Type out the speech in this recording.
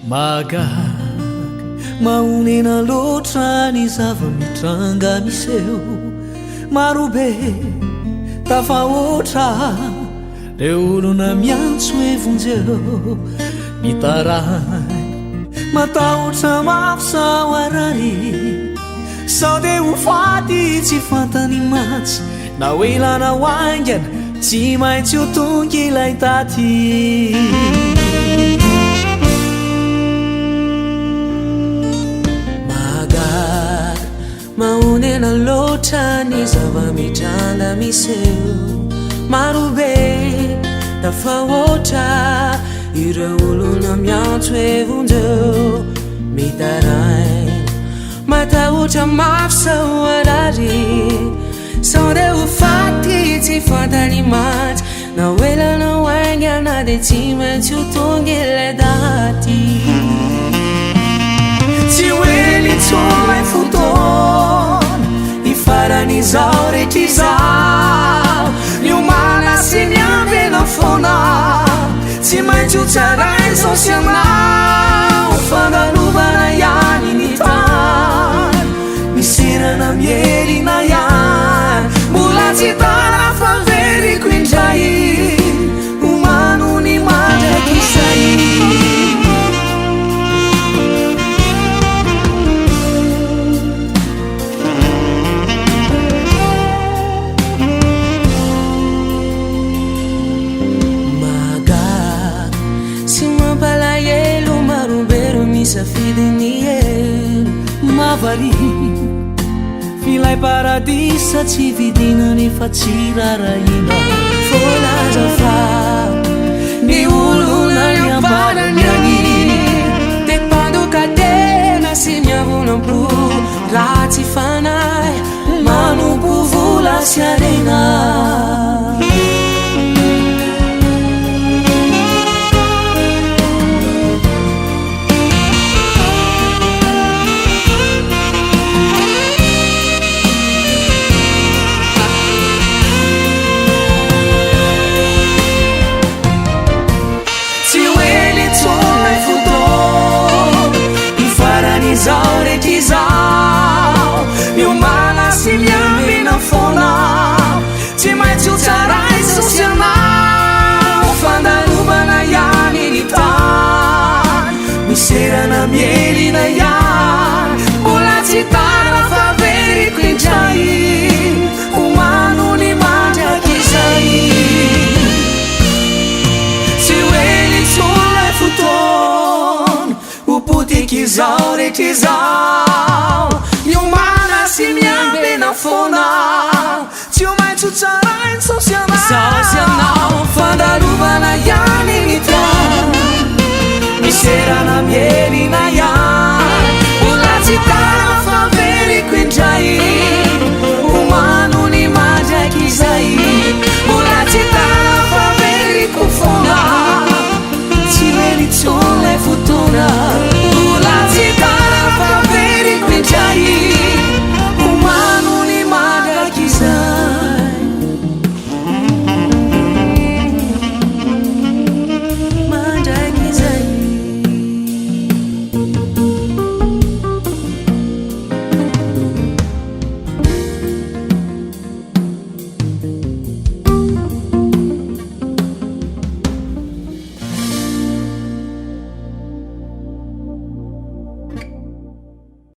Mahagaga, mahonena loatra ny zava-mitranga miseho. Marobe, tafahoatra, reo olona miantso hoe vonjeo. Mitaraina, matahotra mafy sao harary, sao dia ho faty tsy fantany mantsy. Na ho ela na ho haingana, tsy maintsy ho tonga ilay daty. Mahagaga, mahonena loatra ny zava-mitranga miseho. Marobe, tafahoatra, ireo olona miantso hoe vonjeo. Mitaraina, matahotra mafy sao harary. Sao dia ho faty tsy fantany mantsy. Na ho ela na ho haingana dia tsy maintsy ho tonga ilay daty. Tsy ho ela intsony ilay fotoana hifaran'izao rehetra izao. Miomàna sy miambena foana, tsy maintsy ho tsaraina izao sy ianao. Fandalovana ihany ny tany, miserana miherina ihany. Mbola tsy tara fa veriko indray, omano ny mandrakizay. Mahagaga sy mampalahelo, marobe ireo misafidy ny helo. Mahavariana f'ilay paradisa tsy vidina nefa tsy rarahina. Voalaza fa ny olona ny amparany any dia mpandoka tena sy miavona am-po, ratsy fanahy, manompo vola sy harena. Tsy ho ela intsony ilay fotoana hifaran'izao rehetra izao. Miomàna sy miambina foana, tsy maintsy ho tsaraina sy ianao. Fandalovana ihany ny tany, miserana mihelina ihany. Mbola tsy tara fa veriko indray, omano ny mandrakizay. Tsy ho ela intsony ilay fotoana ho potika izao rehetra izao. Miomàna sy miambena foana, tsy ho maintsy ho tsaraina izao sy ianao. Izaho sy ianao. Fandalovana ihany ny tany, miserana mihelina.